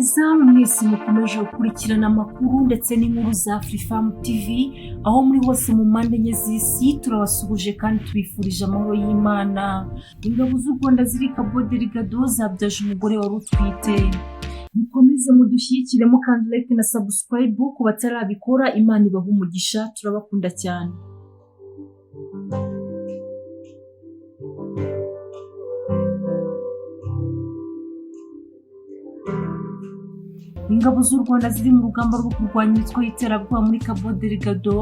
Neza mwese mukomeje gukurikirana amakuru ndetse n'inkuru za Afrifame TV aho muri hose mu mpande enye z'isi, turabasuhuje kandi tubifurije amahoro y'Imana. Ingabo z'u Rwanda ziri Cabo Delgado zabyaje umugore wari utwite. Mukomeze mudushyigikiremo kandi like na subscribe ku batarabikora. Imana ibahe umugisha, turabakunda cyane. Ingabo z'u Rwanda ziri mu rugamba rwo kurwanya imitwe y'iterabwoba muri Cabo Delgado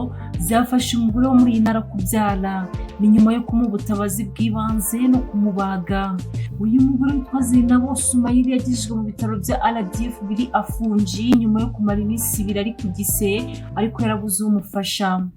zafashe umugore wo muri iyi ntara kubyara. Ni nyuma yo kumuha ubutabazi bw'ibanze no kumubaga. Uyu mugore witwa Zainabo Sumayili yagejejwe mu bitaro bya RDF biri Afungi nyuma yo kumara iminsi 2 ari ku gise, ariko yarabuze umufasha.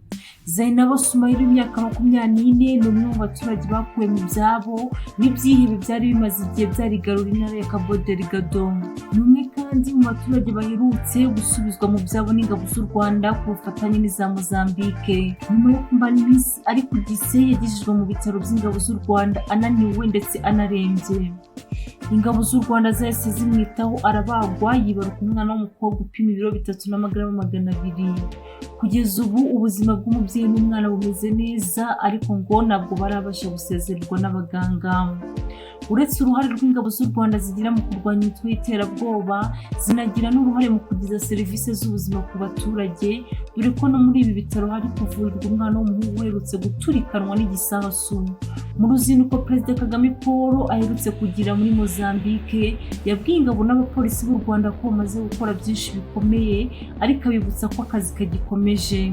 Zainabo Sumayili w'imyaka 24 ni umwe mu baturage bakuwe mu byabo n'ibyihebe byari bimaze igihe byarigarura intara ya Cabo Delgado. Ni umwe kandi mu baturage baherutse gusubizwa mu byabo n'ingabo z'u Rwanda ku bufatanye n'iza Mozambique. Nyuma yo kumara iminsi ari ku gise, yagejejwe mu bitaro by'ingabo z'u Rwanda ananiwe ndetse anarembye. Ingabo z'u Rwanda zahise zimwitaho arabagwa, yibaruka umwana w'umukobwa upima ibiro 3 n'amagarama 200. Kugeza ubu ubuzima bw'umubyeyi n'umwana bumeze neza, ariko ngo ntabwo barabasha gusezererwa n'abaganga. Uretse uruhare rw'ingabo z'u Rwanda zigira mu kurwanya imitwe y'iterabwoba, zinagira n'uruhare mu kugeza serivisi z'ubuzima ku baturage, dore ko no muri ibi bitaro hari kuvurirwa umwana w'umuhungu uherutse guturikanwa n'igisasu. Mu ruzinduko Perezida Kagame Paul aherutse kugira muri Mozambique, yabwiye ingabo n'abapolisi b'u Rwanda ko bamaze gukora byinshi bikomeye, ariko abibutsa ko akazi kagikomeje.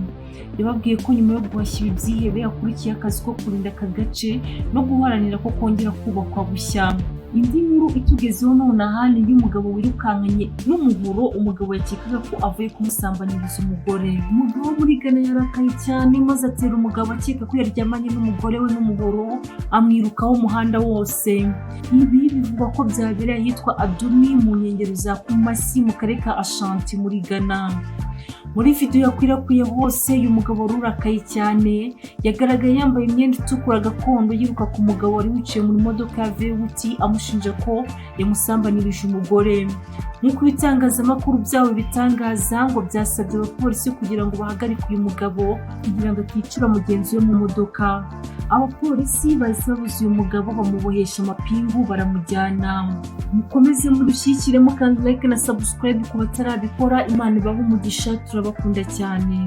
Yababwiye ko nyuma yo guhashya ibi byihebe hakurikiye akazi ko kurinda aka gace no guharanira ko kongera kubakwa bushya. Indi nkuru itugezeho nonaha ni iy'umugabo wirukankanye n'umuhoro umugabo yakekaga ko avuye kumusambanyiriza umugore. Umugabo wo muri Ghana yarakaye cyane maze atera umugabo akeka ko yaryamanye n'umugore we n'umuhoro, amwirukaho umuhanda wose. Ibi bivugwa ko byabereye ahitwa Adumi mu nkengero za Kumasi mu karere ka Ashanti muri Ghana. Muri video yakwirakwiye hose, uyu mugabo wari urakaye cyane yagaragaye yambaye imyenda itukura gakondo, yiruka ku mugabo wari wicaye mu modoka ya VW amushinja ko yamusambanirije umugore. Nk'uko ibitangazamakuru byabo bitangaza, ngo byasabye abapolisi kugira ngo bahagarike uyu mugabo kugira ngo aticura mugenzi we mu modoka. Abapolisi bahise babuza uyu mugabo, bamubohesha amapingu, baramujyana. Mukomeze mudushyigikiremo kandi like na subscribe ku batarabikora. Imana ibahe umugisha, turabakunda cyane.